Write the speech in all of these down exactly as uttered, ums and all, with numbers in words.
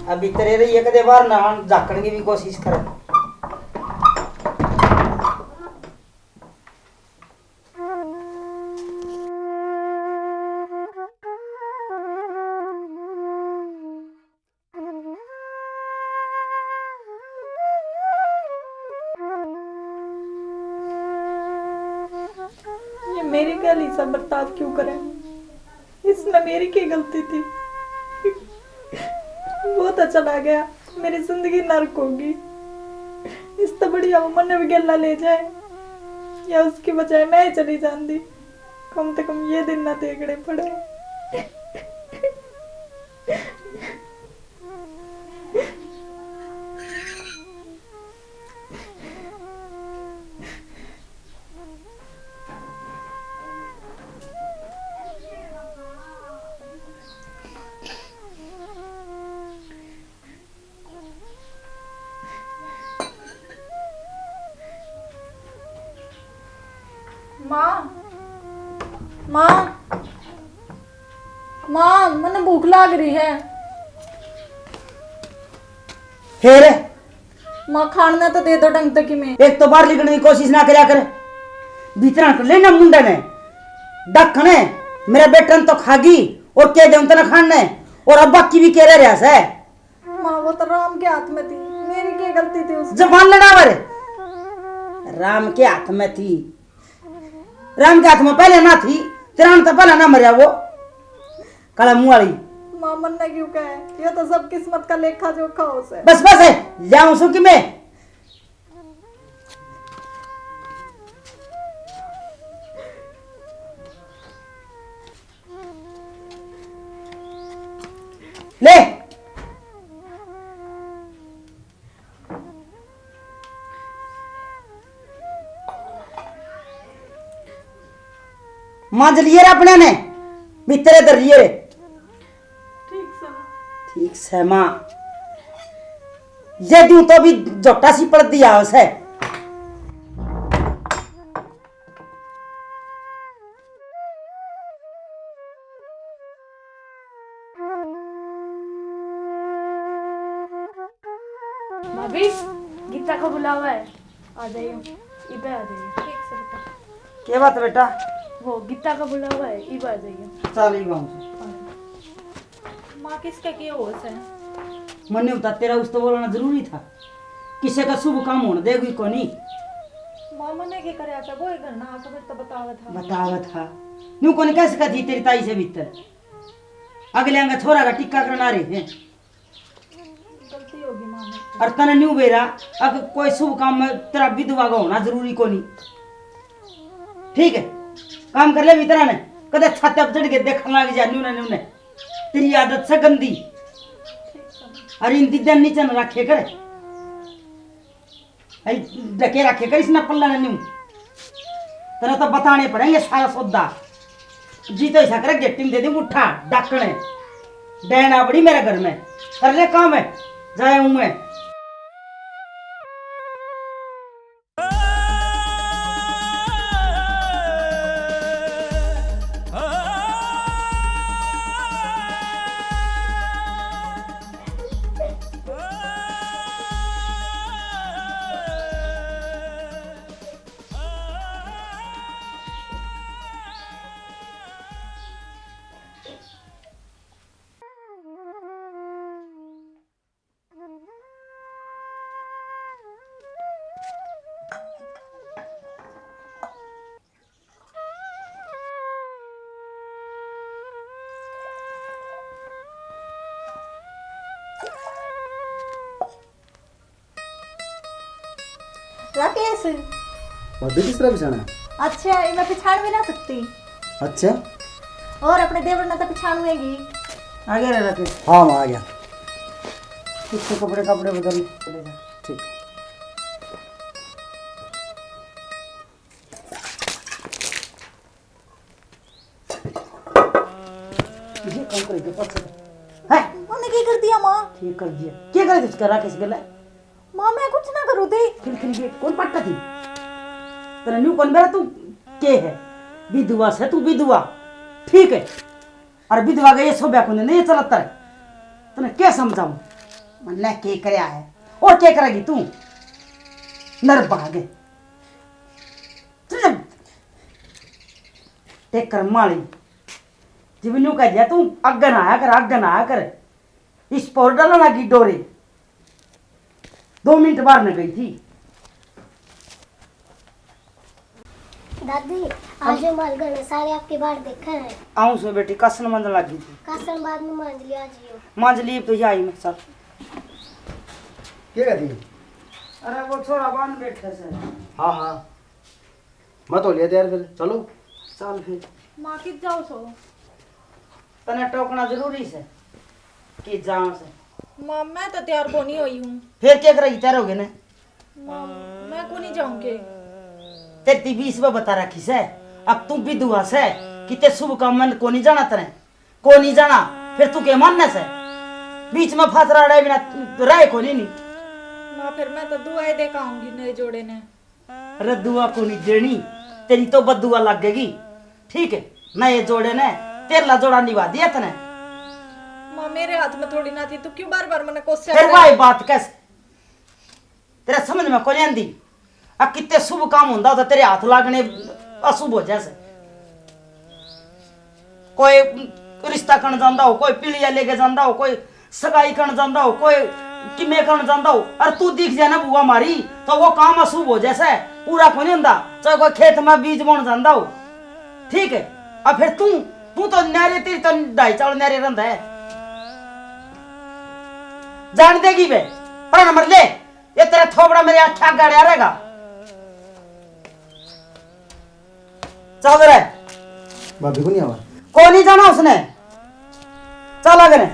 अब भीतर ही रहिए, कदे बाहर ना आन, झाकण की भी कोशिश करे। ये मेरी गैल इसा बर्ताव क्यों करे? इसमें मेरी क्या गलती थी? वो तो चला गया, मेरी जिंदगी नरक होगी। इस तो बढ़िया वो मन्ने भी गेला ले जाए, या उसकी बजाय मैं ही चली जाती। कम से कम ये दिन ना देखने पड़े। माँ, माँ, माँ, मन्ने भूख लाग रही है। फिर? माँ, खाने तो दे दो ढंग तक ही मैं। एक तो बाहर निकलने की कोशिश ना करया कर, भीतर हट लेना मुंडे ने। डखने, मेरा बेटा ने तो खागी और कह दे तने खाने, और अब बाकी भी कह रहा से। माँ, वो तो राम के हाथ में थी, मेरी क्या गलती थी उसमें? जबान लड़ावर, राम के हाथ में थी। राम के हाथ में पहले ना थी, तेरा तो पहला ना मरया वो काला मुंह वाली। माँ, मन्ने क्यों कहे, ये तो सब किस्मत का लेखा जोखा हो से। बस बस है, जाऊं सु कि मैं। ले। मांज लिए रे अपने ने, भीतरे धर लिए रे। ठीक सै। ठीक सै माँ। ये दूं तो भी झोटा सी पड़ दिया उसे। भाभी, गीता का बुलावा है, आ जाइयो, इबे आ जाइयो। ठीक सै बेटा। के बात है बेटा? वो गीता का बुलावा है, इबे आ जाइयो। चल, इबे आऊं। हाँ। माँ, किसका के होश है? मन्ने बता, तेरा उस तो बोलना जरूरी था। किसे का शुभ काम होने देगी कोनी। माँ, मन्ने के करया था, वो घर ना आके मेरे तो बतावा था। बतावा था। न्यू कोनी कह सका थी तेरी ताई से भीतर। अगले आंगा छोरा का टीकाकरण आ रहे हैं। गलती होगी माँ, मेरे से। और तने न्यू बेरा, अगर कोई शुभ काम में तेरा विधवा का होना जरूरी कोनी। ठीक है, काम कर ले भीतर ने, कदे छाते पर चढ़ के देखने लग जा, न्यू ने, न्यू ने। तेरी आदत से गंदी। ठीक सै। और इन दीदन नीचे न रखे कर। आई ढके रखे कर इसने पल्ला ने न्यू। तेरा तो बताने पड़ेंगे सारा सौदा। जी तो ऐसा करे, गेटी में दे दे उठा, डाकणे। डैना बड़ी मेरे घर में। कर ले काम है, जाया हूँ मैं। राकेश। भाभी, किस तरह बिछाना है? अच्छा, ये मैं पिछाड़ भी ना सकती। अच्छा। और अपने देवर ने तो पिछाड़ूंगी। आ गया रे राकेश। हाँ, मैं आ गया। कुछ तो कपड़े, कपड़े बदल ले। ठीक। ये काम करेगी पाछे। हैं? मैंने क्या कर दिया, माँ? क्या कर दिया? क्या कर दिया उसका राकेश गला? माँ, मैं कुछ ना करूँ थी। खिल खिल के कौन पट्टा थी? तने न्यू कौन बेरा तू के है? विधवा से तू, विधवा। ठीक है। और विधवा का ये सोब्या को नहीं, ये चलता है। तने क्या समझाऊं? मन्ने के करया है? और के करेगी तू? नरभाग। टेकर माली। जिब न्यू कह दिया, तू आगे ना आया कर, आगे ना आया कर। इस पर डालना की डोरे। दो मिनट बाहर न गई थी। दादी, आज हमारे घर में सारे आपके बाहर देखे हैं। आऊं से बेटी, कासन मांजन लगी थी। कासन बाद में मांज लिया, आज यो। मांज ली तो आई मैं, चल। के कहती? अरे वो छोरा बांध बैठे से। हाँ, हाँ। मैं तो लिया तैयार फिर, चलो। चल फिर। माँ कित जाओ सो? तने टोकना जरूरी से कि जाऊं से? माँ, मैं तो तैयार कोनी होई हूँ। फिर क्या करेगी तैयार होगे ने? माँ, मैं कोनी जाऊँ के। तेरी बीस में बता रखी से, अब तू विधवा से, किते शुभ काम में कोनी जाना तने, कोनी जाना, फिर तू के मानना से? बीच में फातरा अड़े बिना रहे कोनी नी। माँ, फिर मैं तो दुआएं दे के आऊंगी नए जोड़े ने। अरे दुआ कोनी देनी, तेरी तो बददुआ लगेगी। ठीक है, नए जोड़े ने तेरला जोड़ा निभा दिया तने। माँ, मेरे हाथ में थोड़ी ना थी, तू क्यों बार बार मने कोसया फिर करे? भाई बात कैसे तेरे समझ में कोनी आंदी? आ कितने शुभ काम होंदा तो तेरे हाथ लागने अशुभ हो जाए से। कोई रिश्ता करण जांदा हो, कोई पीलिया लेके जांदा हो, कोई सगाई करण जांदा हो, कोई किमे करण जांदा हो, और तू दिख जाए ना बुआ मारी, तो वो काम अशुभ हो जैसे पूरा कोनी होंदा। चाहे कोई खेत में बीज बोण जांदा हो, ठीक है। अब फिर तू, तू तो न्यारे, तेरी तो ढाई चाल न्यारे रंदा है। जान देगी बे, पढ़ा नंबर ले। ये तेरा थोबड़ा मेरे आँख आगे अड़या रहेगा। चल रे। भाभी को नहीं आवा। को नहीं जाना उसने। चल आगे ने।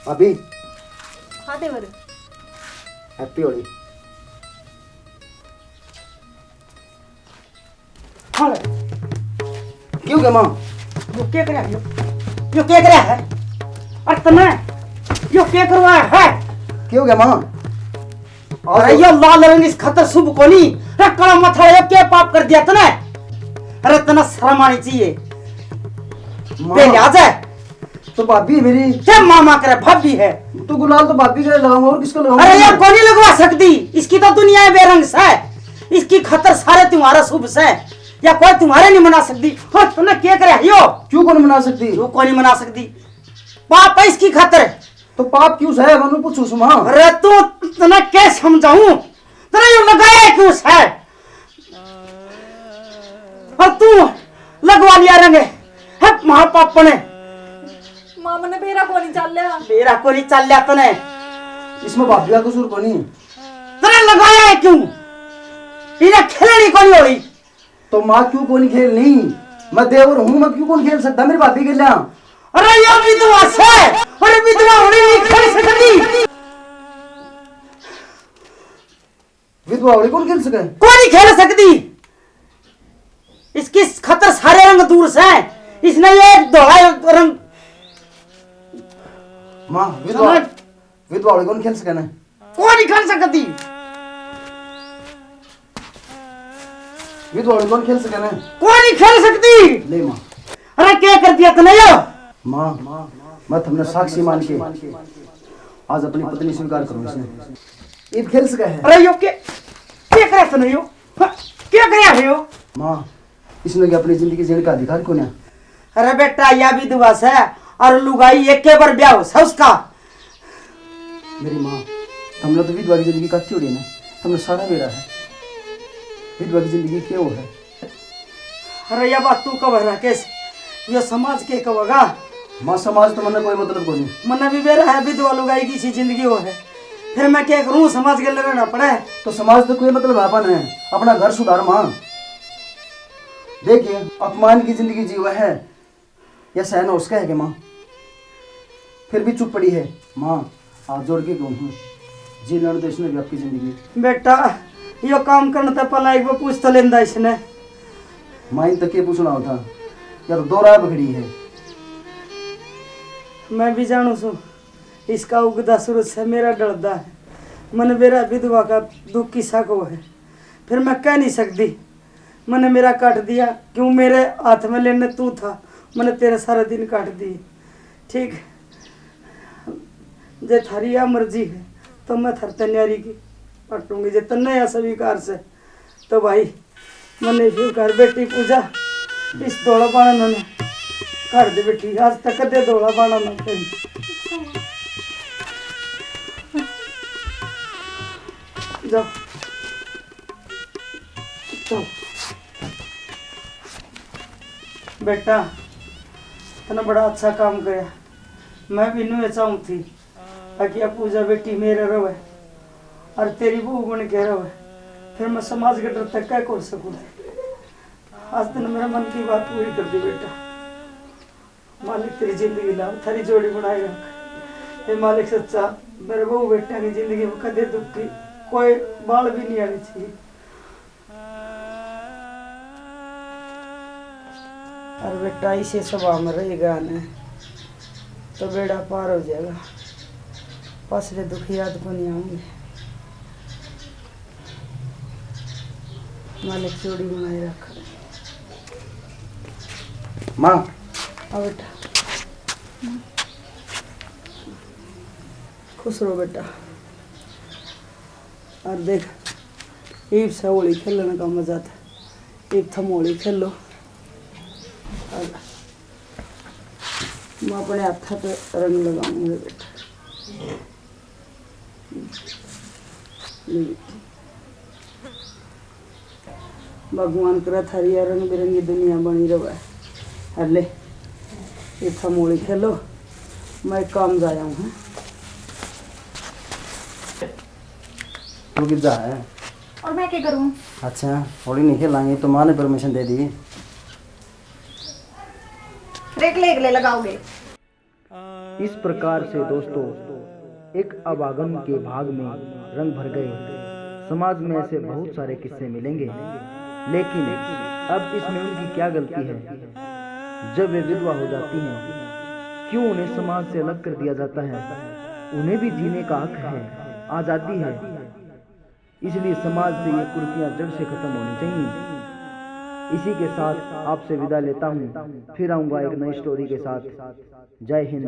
भाभी। हाँ देवर। Happy होली। हाँ। क्यों गया माँ? यो के करया यो? यो के करया है? अरे तने यो के करवाया है? क्यों गया माँ? अरे यो लाल रंग इस खातर शुभ कोनी। रे काला मथाला, यो के पाप कर दिया तने? अरे तने शर्म आनी चाहिए। माँ। पहले आ जाए। तो भाभी है मेरी। क्या मामा करे, भाभी है? तो गुलाल तो भाभी के लगाऊंगा, और किसका लगाऊंगा? अरे, ये कोनी लगवा सकती, इसकी तो दुनिया में बेरंग से। इसकी खातर सारे त्योहार शुभ से, या कोई त्योहार नहीं मना सकती। और तन्ने के करे यो? क्यों कोनी मना सकती? क्यों कोनी मना सकती? पाप है इसकी खातर। तो पाप क्यों से? मैं पूछू सुमा। अरे, तू, तन्ने के समझाऊं? तेरा यो लगाया क्यों से? और तू लगवा लिया रंग, है महापापने। माँ, मने बेरा कोनी चाल्या। बेरा कोनी चाल्या तने। इसमें भाभी का कसूर कोनी। तने लगाया है क्यों? इन्हें खेलनी कोनी होई। तो माँ, क्यों कोनी खेलनी? मैं देवर हूँ, मैं क्यों कोनी खेल सकता मेरी भाभी के लिए? अरे, ये विधवा से, अरे, विधवा होने नहीं खेल सकती। विधवा होली कौन खेल सके? कोनी खेल सकती। इसकी खातर सारे रंग दूर से। इसने ये एक धोला रंग। माँ, विधवा, समझ? विधवा होली कौन खेल सके ना? कोनी खेल सकती। विधवा होली कौन खेल सके ना? कोनी खेल सकती। ले माँ। अरे, क्या कर दिया तने यो? माँ, मैं तुमने साक्षी मान के आज अपनी पत्नी स्वीकार करूँ इसने। ये खेल सका है। अरे, यो के, के करे तने यो? हाँ, के करे है यो? माँ, इसने के अपनी जिंदगी जीने का अधिकार कोन्या? अरे बेटा, या विधवा से और लुगाई एक के बार ब्याह हो सा उसका। मेरी माँ, तुमने तो विधवा की जिंदगी काटी होड़ी है ना, तुमने सारा बेरा है। विधवा की जिंदगी के वो है? अरे या बात तू कह राकेश, यो समाज के कहेगा? माँ, समाज तो मन्ने कोई मतलब कोनी। मन्ने भी बेरा है, विधवा लुगाई की सी जिंदगी हो है, फिर मैं क्या करूँ, समाज के रहना पड़े। तो समाज तो कोई मतलब है अपन है, अपना घर सुधार माँ। देखिए, अपमान की जिंदगी जीवा है, या सहन हो सके है के माँ? फिर भी चुप पड़ी है। माँ, हाथ जोड़ के कहूँ हूँ, जी लेने दो इसने भी आपकी जिंदगी। बेटा, यो काम करने तक पहला एक बार पूछ तो लेंदा इसने। माँ, इन तक के पूछना होता, या तो दो राह पकड़ी है। मैं भी जानू सूं, इसका उगदा सूरज से मेरा ढलदा है। मन बेरा विधवा का दुख किसा को है। फिर मैं कह नहीं सकती। मैंने मेरा काट दिया, क्यों मेरे हाथ में लेने तू था, मैंने तेरे सारे दिन काट दिए। ठीक, जे थारी या मर्जी है तो मैं थारे तै न्यारी की काटूंगी, जे तन्ने या स्वीकार से। तो भाई, मैंने फिर घर बेटी पूजा, इस धोला बाणा ने घर दे बेटी, आज तक कदे धोला बाणा ना करी। जा। चल। बेटा, तने बड़ा अच्छा काम करया। मैं भी न्यू चाहूँ थी, ताकि या पूजा बेटी मेरे रहे और तेरी बहू बन के रहे। फिर मैं समाज के डर तक कह कर सकूँ। आज तने मेरे मन की बात पूरी कर दी बेटा। मालिक तेरी जिंदगी लाभ थारी जोड़ी बनाए रख। हे मालिक सच्चा, मेरे बहू बेटियां की जिंदगी में कदे दुख की कोई बाल भी नहीं आनी चाहिए। और बेटा इसे स्वभाव में रहेगा ने तो बेड़ा पार हो जाएगा। पाछले दुख याद को नहीं आऊंगे। मालिक जोड़ी बनाए रख। माँ। आ बेटा, खुश रहो बेटा। और देख, इब से होली खेलने का मजा था। इब थम होली खेलो और मैं अपने हाथा पे रंग लगाऊंगा बेटा। भगवान करे थारी या रंग बिरंगी दुनिया बनी रहे। हले, इतना मोली खेलो, मैं काम जाया हूँ। तू किधर है? और मैं क्या करूँ? अच्छा, होली नहीं खेलांगे तो माँ ने परमिशन दे दी। देख ले, अगले लगाओगे। इस प्रकार से दोस्तों, एक अभागन के भाग में रंग भर गए। समाज में ऐसे बहुत सारे किस्से मिलेंगे, लेकिन अब इसमें उनकी क्या गलती है? जब वे विधवा हो जाती हैं, क्यों उन्हें समाज से अलग कर दिया जाता है? उन्हें भी जीने का हक है, आज़ादी है। इसलिए समाज से ये कुरीतियां जड़ से खत्म होनी चाहिए। इसी के साथ आपसे विदा लेता हूँ, फिर आऊँगा एक नई स्टोरी के साथ। जय हिंद।